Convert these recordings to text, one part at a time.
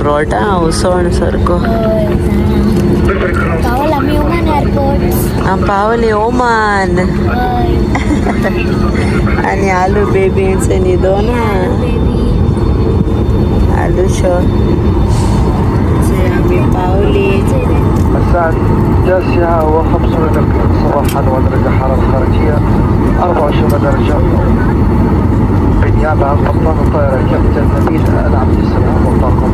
रोटा हांव सोण सारको. पावल आमी ओमान एअरपोर्ट. आम पावली ओमान. आनी आलू बेबी न्हिदोना. आलू शो आमी पावली. الساعة 9:50 صباحا ودرجة حرارة خارجية 24 درجة. بالنيابة عن قبطان الطائرة الكابتن نبيل العبد السلام وطاقم.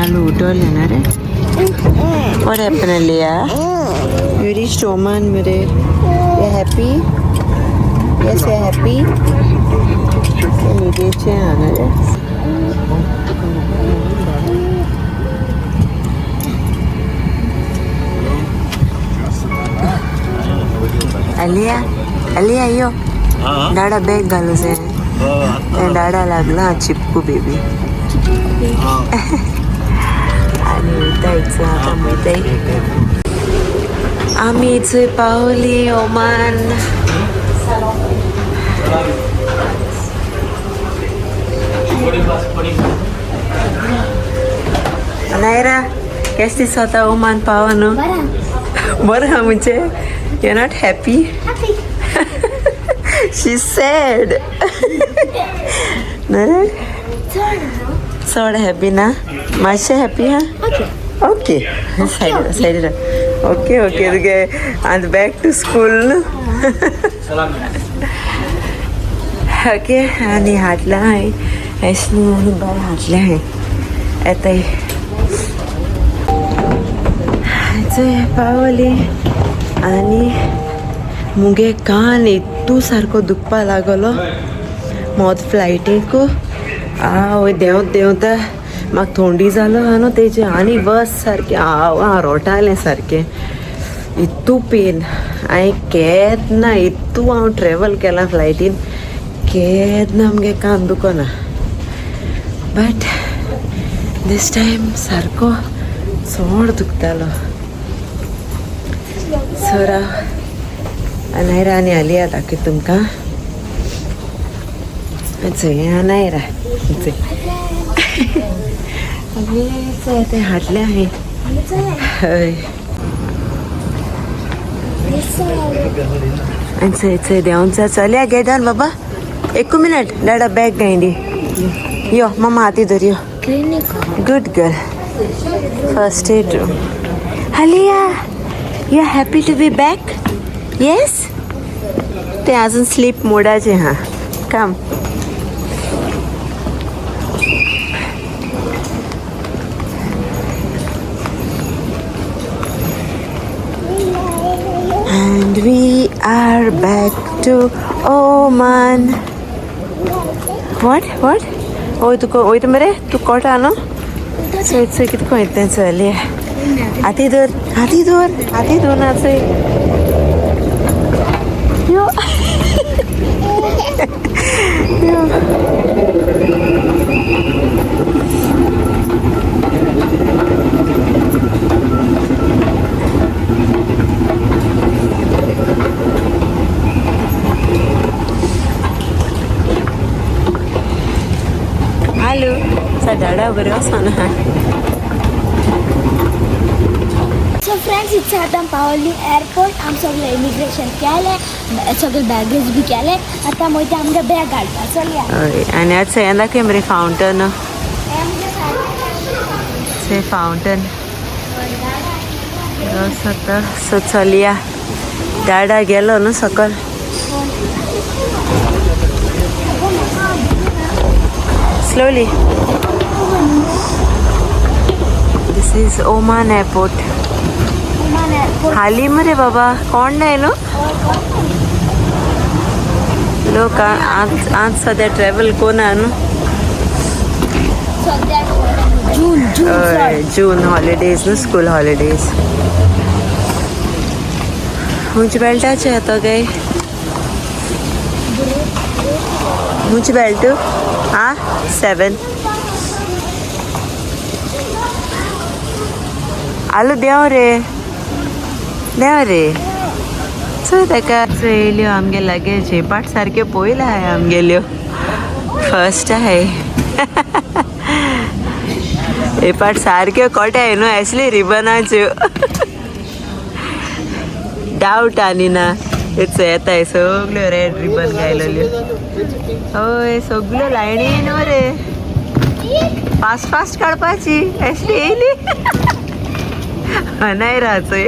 आलू उठवले ना रे. What happened, Alia? You reached Oman, Mire. You happy? Yes, you happy? निदेचे हांगा रे. अलिया, अलिया यो. डाडा बॅग घालू जाय. तें डाडा लागला चिपकू बेबी. आनी वयता आतां वयताय आमी चोय पावली ओमान. नायरा केस दिसता ओमान पाव न्हू? बरें आहा म्हणजे you not happy? Happy. She sad. न्हू चड हॅपी ना? मातशें हॅपी हा? ओके सायडीर सायडीर. ओके ओके तुगे आतां बॅक टू स्कूल न्हू. ओके आनी हाडलां हांवें एश न्हू आनी बरें हाडलें हांवें येताय चोय पावली. आनी मुगे कान इतू सारको दुखपा लागलो मोद फ्लायटीक. आवय देंवत देंवता म्हाका थंडी जालो आहा न्हू तेजे आनी बस सारकें हांव हांव रोटालें सारकें इतू पेन. हांवें केन्ना इतू हांव ट्रॅवल केलां फ्लायटीन केन्ना आमगे कान दुखना, बट these time सारको चड दुखतालो. सो अनायरा आनी आलिया दाखयता तुमकां. चोय अनायरा चोय आमी चोय तें हाडलें हांवें. हय आनी चोय चोय देंवन जा. चलया गेट डावन बाबा. एक मिनट डाडा बॅग गायंडी. यो मामा हाती धर यो. Good girl. First aid room. Aliya, you happy to be back? Yes. ते अजून स्लीप मोडाचे हा. Come. And we are back to Oman. What? What? ओय तुका वयता मरे? तूं कोटा न्हू? चोय चोय कितें कोयता तें चलया. हाती धर हाती धर हाती धर ना चोय. यो यो हालो डाडा बरें वचोन. सो फ्रेंड्स इथं आतां पावली एअरपोर्ट. आम सगळें इमिग्रेशन केलें, सगळें बॅगेज बी केलें. आतां वयता आमगे बॅग हाडपा. चलया. हय आनी आतां सगळ्यां दाखय मरे फावंटन. से फावंटन आतां. सो चलया. डाडा गेलो न्हू सकल. Slowly. This is Oman airport. हाली मरे बाबा कोण नाही न्हू लोक. आज आज सद्या ट्रॅव्हल कोण न्हू. जून जून. हय जून हॉलिडेज न्हू, स्कूल हॉलिडेज. खंयच्या बेल्टाचे येतो काय? खंयचे बेल्ट? आ 7. आलू देंव रे देंव रे. चोय ताका चोय येयल्यो आमगे लगेज हे पाट सारक्यो पयल्या हांवें आमगेल्यो. फर्स्ट आहे. हे पाट सारक्यो कोटे न्हू असली रिबनाच्यो डावट आनी ना येताय सगळ्यो रेड रिबन घायलेल्यो. हय सगळ्यो लायनी न्हू रे, फास्ट फास्ट काडपाची असली येयली नाही राहतोय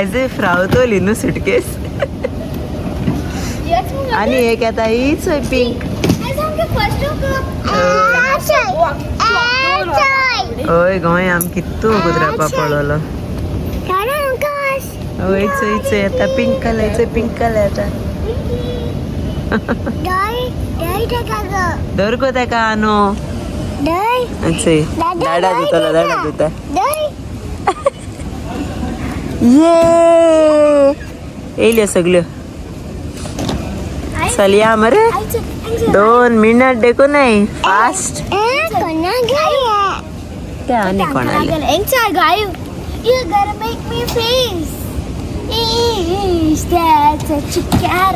एज if रावतोली न्हू सुटकेस. आणि एक येता हीच पिंक. हय गोंय आम कितू गुजरापा पडलो. हय चोय चोय येता पिंक कलर, पिंक कलर येता. धर गो तेका न्हू. दाडा दितलो, दाडा दिता. ये येयल्यो सगळ्यो. चलया मरे, 2 मिनट देखो नाही फास्ट. ते आनी कोणाले You gotta make me freeze. That's a chicken.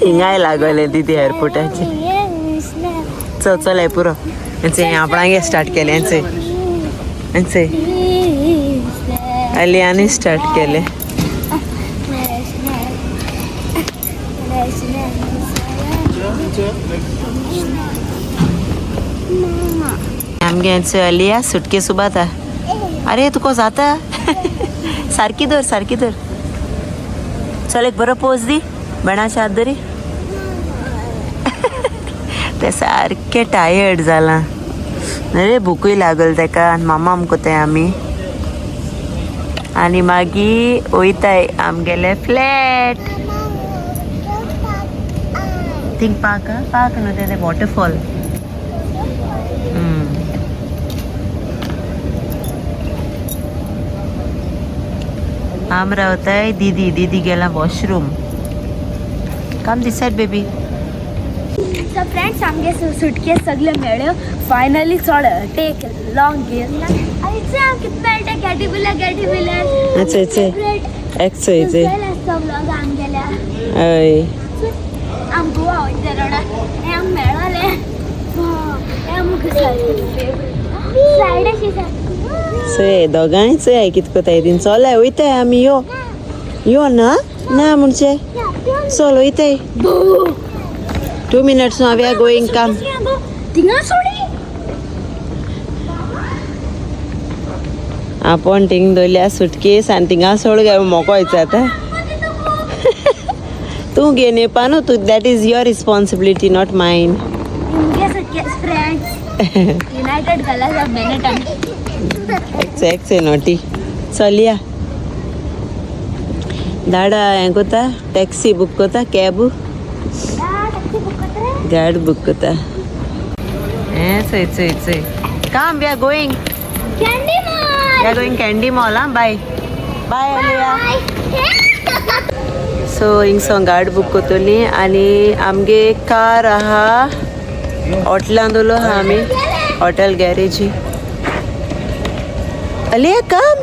हिंगाय लागले दिदी एअरपोर्टाचे. चल चल पुरो आपणागे स्टार्ट केले अलियानी स्टार्ट केले. आमगे अलिया सुटके सुबाता. अरे तुका जाता सारकी धर, सारकी धर. चल एक बरो पोज दी बेणाच्या हात धरी. ते सारकें टायर्ड जालां. अरे भुकूय लागल तेका आनी मामा आमकां ते आमी आनी मागीर वयताय आमगेले फ्लॅट. थिंग पार्क, पार्क न्हू तें, वॉटरफॉल. आम रावताय दीदी, दीदी गेला washroom. Come this side baby. So friends आमगे सुटकेस सगळे मेळ्यो फायनली. चड टेक लॉंग गेल. आनी कितें मेळटा कॅटी बिलर, कॅटी बिलर. अच्छा अच्छा एक्सो व्लॉग आमगेल्या. हय आम गोवा वयता रोडा हें आमकां मेळोलें. हें आमकां फेवरेट स्लायड अशी. चोय दोगांय चोय कितें कोताय तीन. चोलाय वयताय आमी. यो यो ना ना म्हणजे चल वयताय. 2 minutes now we are going. Come. आपण थिंग दवरल्या सुटकेस आनी थिंगा सोड गे मोको वयता. तूं घेवन येवपा न्हू तूं, that is your responsibility not mine. एक्से नोटी. चलया दाडा हें कोता, टॅक्सी बूक कोता, कॅब गाड बुक कोता. हें चोय चोय चोय. Come we are going Candy Mall. We are going Candy Mall. Ah bye bye Aliya. So हिंगसोन Gad book Kotoli आनी आमगे कार आहा हॉटेलान दवरलो आहा आमी, हॉटेल गॅरेजी. अलिया कम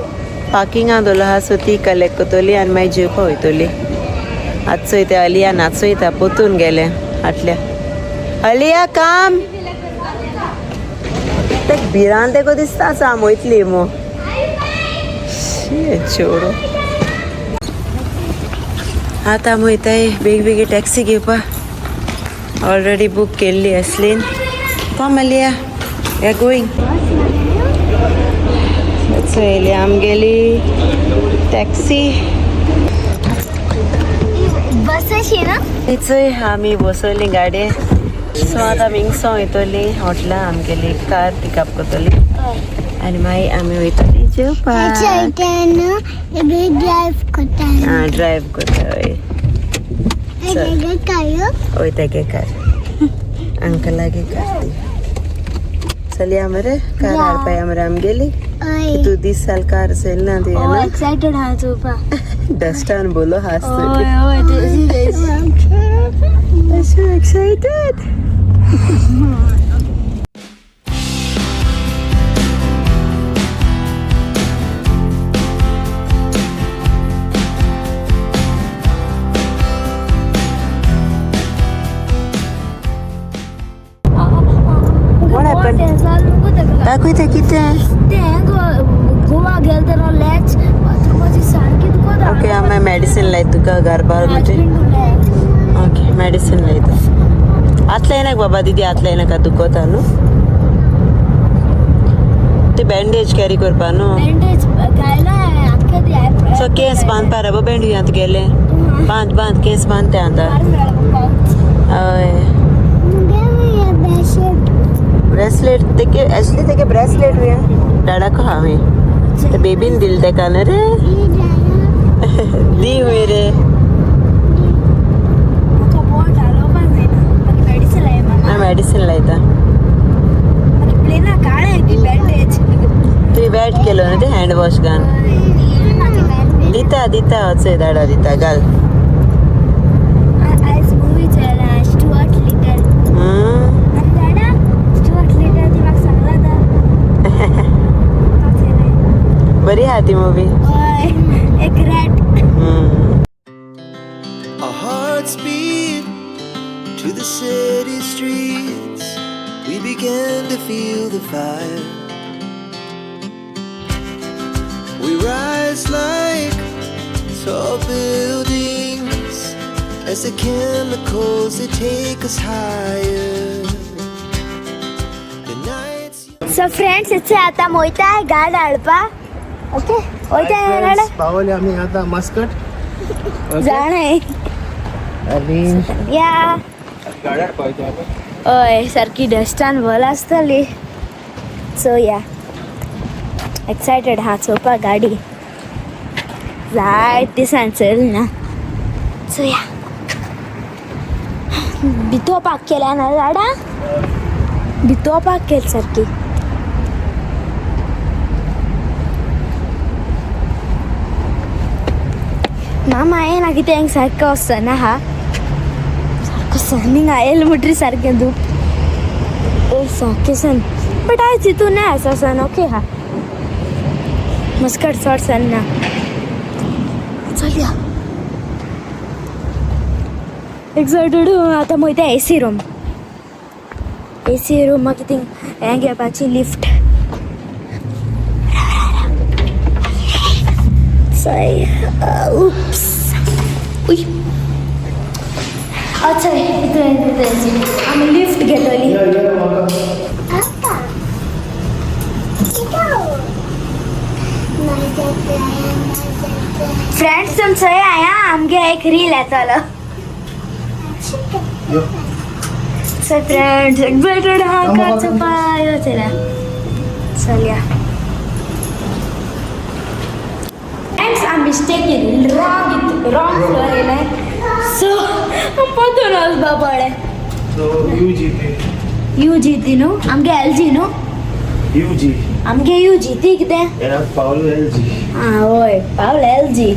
पार्किंगान दवरलो आहा. सो ती कलेक्ट कोतोली आनी मागीर जेवपा वयतोली. आतां चोयता अलिया नाचोयता पोतून गेले आटल्या. अलिया काम तेक भिरांत तेको दिसता आम वयतली मो चोडो. आतां आमी वयताय बेगी बेगी टॅक्सी घेवपा. ऑलरेडी बूक केल्ली आसली. Come Aliya we are going. चोयली आमगेली टॅक्सी. बस अशी ना चोय आमी बसयली गाडी. सो आतां आमी हिंगसो वयतली हॉटेलां आमगेली कार पिकअप करतली आनी मागीर आमी वयतली जेवपाक. आं ड्रायव करता. हय वयता गे कार अंकलागे कार ती. चलया मरे कार हाडपाय मरे आमगेली. तूं दीस साल कार चोयली ना तुवें? एक्सायटेड आहा चोवपा. डस्टान बोलो हास. हय हय. So excited. दाखयता कितें ते गोवा गेल तर लॅच बाथरूमाची सारकी दुखत. ओके, हांव मेडिसीन लायता तुका घरबार म्हणजे. ओके, मेडिसीन लायता. हात लायनाक बाबा दिदी, हात लायनाका, दुखता न्हू. ते बँडेज कॅरी करपा न्हू. बँडेज घायला आख्खे. सो केस बांदपा रे बँड आतां गेले. बांद बांद, केस बांद ते आतां. हय, ब्रेसलेट तेके, एशली तेके ब्रेसलेट बी डाडाको हांवें ते बेबीन दिल तेका न्हू रे. दी हुई रे. हांव मेडिसीन लायता. तुवें वेट केलो न्हू ते हँड वॉश घान. दिता दिता, अचय दाडा दिता घाल. आयज मुवी चला स्टुअर्ट लिटल. आनी दाडा स्टुअर्ट लिटल ती म्हाका सांगला आतां. बरी आहा ती मुवी. हय, एक rat. Our hearts beat to the city streets. We began to feel the fire. We rise like tall buildings as the chemicals they take us higher. The nights. So friends, इथे आता मोयता आहे गाड हाडपा. Okay, वयता गाड. पावले आमी आता Muscat. जाण आहे. आणि या. हय, सारकी डस्टान भल आसतली. सो या, एक्सायटेड हा चोवपा गाडी. जायत दिसान चल ना. सो या, भितो पाक केल्या ना झाडां, भितो पाक केली सारकी. मामा येना कितें सारकें वचना हा, सारको सनींग आयल म्हणटरी सारकें धूप सारकें सन. बट आयज तितून ना आसा सन. ओके हा, मस्कट चड सन ना. चलया, एक्सायटेड. आतां वयता एसी रूम. एसी रूम मागीर थिंग हें घेवपाची लिफ्ट. उप्स, उय, अच्छा, इथं इथं आमी लिफ्ट घेतली. फ्रेंड्स, तुमचं आया आमगे एक रील येतलो. सो फ्रेंड्स, एक्सायटेड हा कार पाय. चला चलया. Friends, I mistake, wrong wrong floor येयलें. सो परतून वचपा पडलें. सो you जी ती. You जी ती न्हू आमगे, एल जी न्हू. You जी. आमगे you जी ती कितें? पावलो एल जी. आं हय, पावलं एल जी,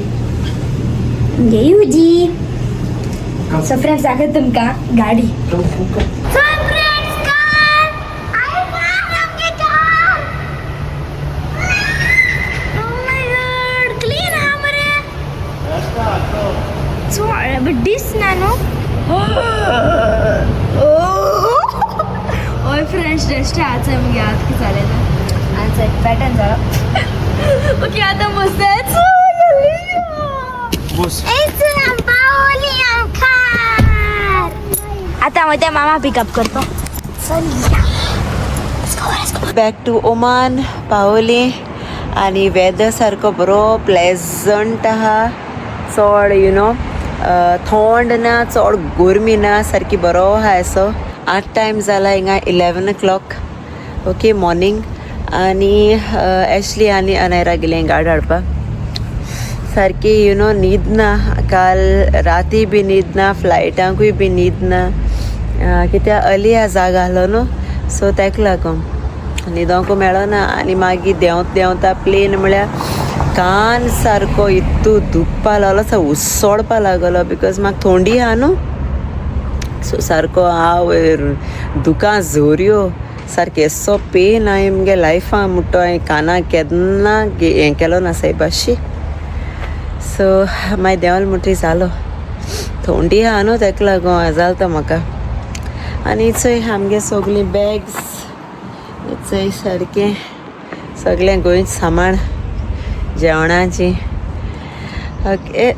आमगे you ji. So friends, दाखयता तुमकां गाडी. So friends, car! I found आमगे car! Oh my God, clean हा मरे. So, but this ना न्हू. ओय फ्रेंड्स, डस्ट आज आमगे आत कितें जालें ना. आज पॅटर्न जालो. ओके, आतां मस्त. बस. आता मग मामा पिकअप करतो. बॅक टू ओमान पावली आनी वेदर सारको बरो प्लेजंट आहा. चड you know थोंड ना, चड गरमी ना, सारकी बरो आहा असो. आठ टायम जाला हिंगा, 11 o'clock, okay, morning. आनी एशली आनी अनायरा गेलें गाड हाडपाक. सारकी you know न्हीद ना, काल राती बी न्हीद ना, फ्लायटांकूय बी न्हीद ना. कित्याक अर्ली जाग आहलो न्हू, सो तेका लागून न्हिदोंकू मेळना. आनी मागीर देंवता देंवता प्लेन म्हळ्यार कान सारको इतू दुखपा लागलो, असो उसोडपा लागलो, because म्हाका थोंडी आहा न्हू. सो सारको हांव दुकां झोरयो, सारकें एसो पेन हांवें मुगे लायफान मुट्टो हांवें कानाक केन्ना हें केलो ना सायबाशी. सो मागीर देंवल म्हणटरी जालो. थोंडी आहा न्हू, तेका लागून जाता म्हाका. आनी चोय, आमगे सगळीं बॅग्स चोय सारकें सगळें गोंयच सामान जेवणाची. ओके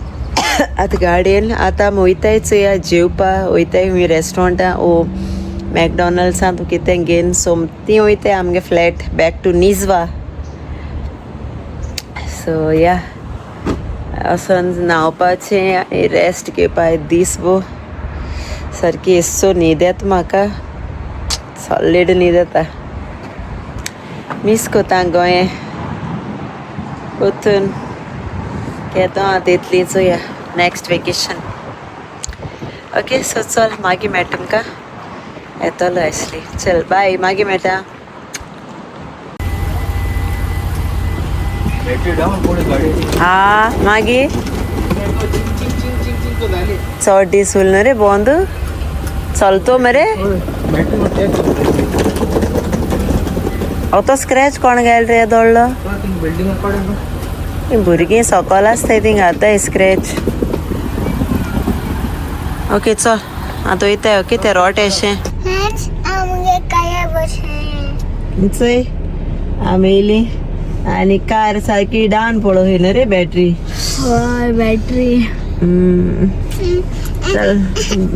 आतां गाडयेन आतां आमी वयताय चोया जेवपा वयताय खूंय रेस्टोरंटां ओ मॅकडॉनल्ड्सां तूं कितें घेवन सोमती वयताय आमगे flat back to Nizwa. So या वचोन न्हांवपाचें रेस्ट घेवपा दीस भो सारकी येसो न्हीद येता म्हाका, सॉलीड न्हीद येता. मीस कोता गोंय वचून केदो आतां येतली चोया नॅक्स्ट वेकेशन. ओके सो चल मागीर मेळटा तुमकां, येतलो आसली. चल बाय, मागीर मेळटा. हा मागीर चड दीस उरलो रे बंद चलतो मरे. तो स्क्रॅच कोण गेलो रे दोडलो? भुरगीं सकल आसताय ती घालताय स्क्रॅच. ओके चल आतां वयताय. ओके ते रोट अशें चोय आमी येयली आनी कार सारकी डावन पळोवं न्हू रे बॅटरी. हय बॅटरी. चल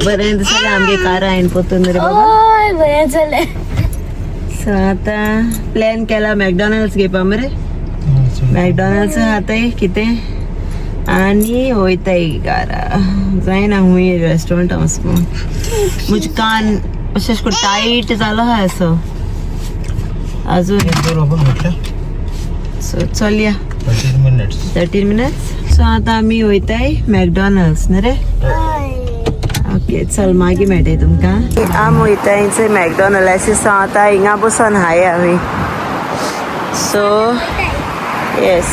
बरें दिसलें आमगे कार हांवें पोतून रे बाबा. हय बरें जालें. सो आतां प्लॅन केला मॅकडॉनल्ड्स घेवपा मरे. मॅकडॉनल्ड्स खाताय कितें आनी वयताय घरा. जायना खूंय रेस्टोरंटां वचपाक. म्हजे कान अशें करून टायट जालो आहा असो अजून. सो चलया 13 मिनट्स. सो आतां आमी वयताय मॅकडॉनल्ड्स न्ही रे. ओके चल मागीर मेळटाय तुमकां. आमी वयताय मॅकडॉनल्ड्स. सो आतां हिंगा बसून हाय आमी. सो येस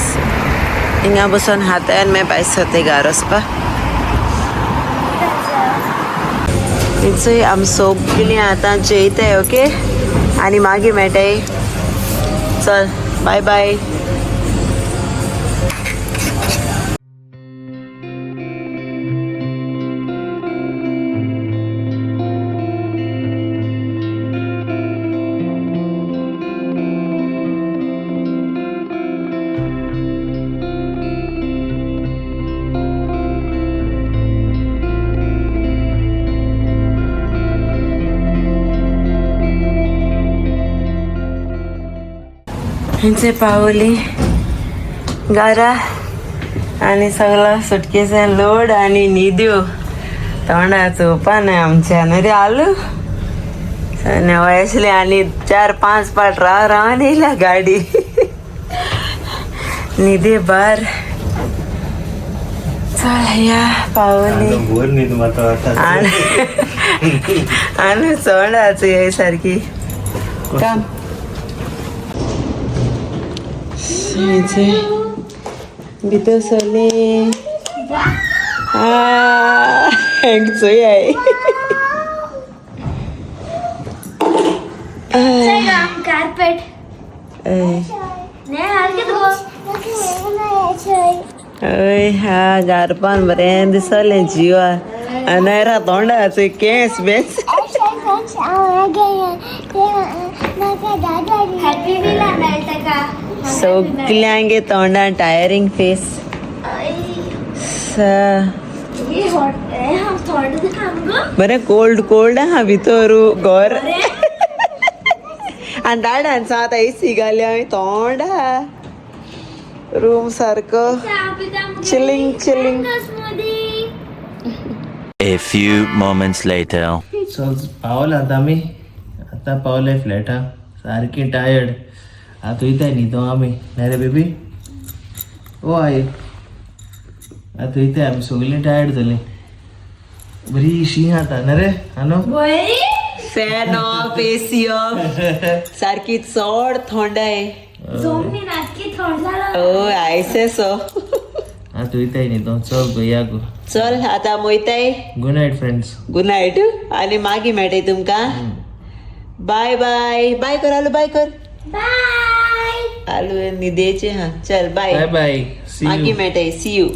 हिंगा बसून खाताय आनी मागीर भायर सरताय घरा वचपाक. चोय आमी सगळीं आतां जेयताय. ओके आनी मागीर मेळटाय. चल बाय बाय. हेंचे पावली घरा आनी सगळो सुटकेसान लोड आनी न्हिद्यो तोंडा चोवपा न्हय आमच्या न्हय रे आलू वयसले आनी 4-5 पाट राव रावन येयल्या गाडी न्हिदे बार. चल या पावली आनी चोंडाचो ये सारकी काम. भितर सरली चोय कार्पेट हय. हा गारपान बरें दिसलें जिवा अनायरा तोंडाचो केंस बेस. सगल्यांगे तोंडान टायरिंग फेस. बरें कोल्ड कोल्ड आहा भितर घर आनी दाडान आतां एसी घाली हांवें तोंड आहा रूम सारको chilling chilling. A few moments later. चल पावला आतां आमी, आतां पावले फ्लॅटा सारकी टायर्ड. आतां वयताय न्हिदो आमी न्हय रे बेबी? ओ आई आतां वयताय आमी सगळीं टायर्ड जालीं. बरी शी आतां न्हय रे आनो? फॅन ऑफ एसी ऑफ सारकी चड थंडाय. हय आयसे सो आतां वयताय न्हिदो. चल गो या गो. चल आतां वयताय. Good night friends. Good night आनी मागीर मेळटाय तुमकां. बाय बाय. बाय कर आलू, बाय कर. बाय आलू न्हिदेचे. हा चल बाय बाय बाय. मागीर मेळटाय. See you.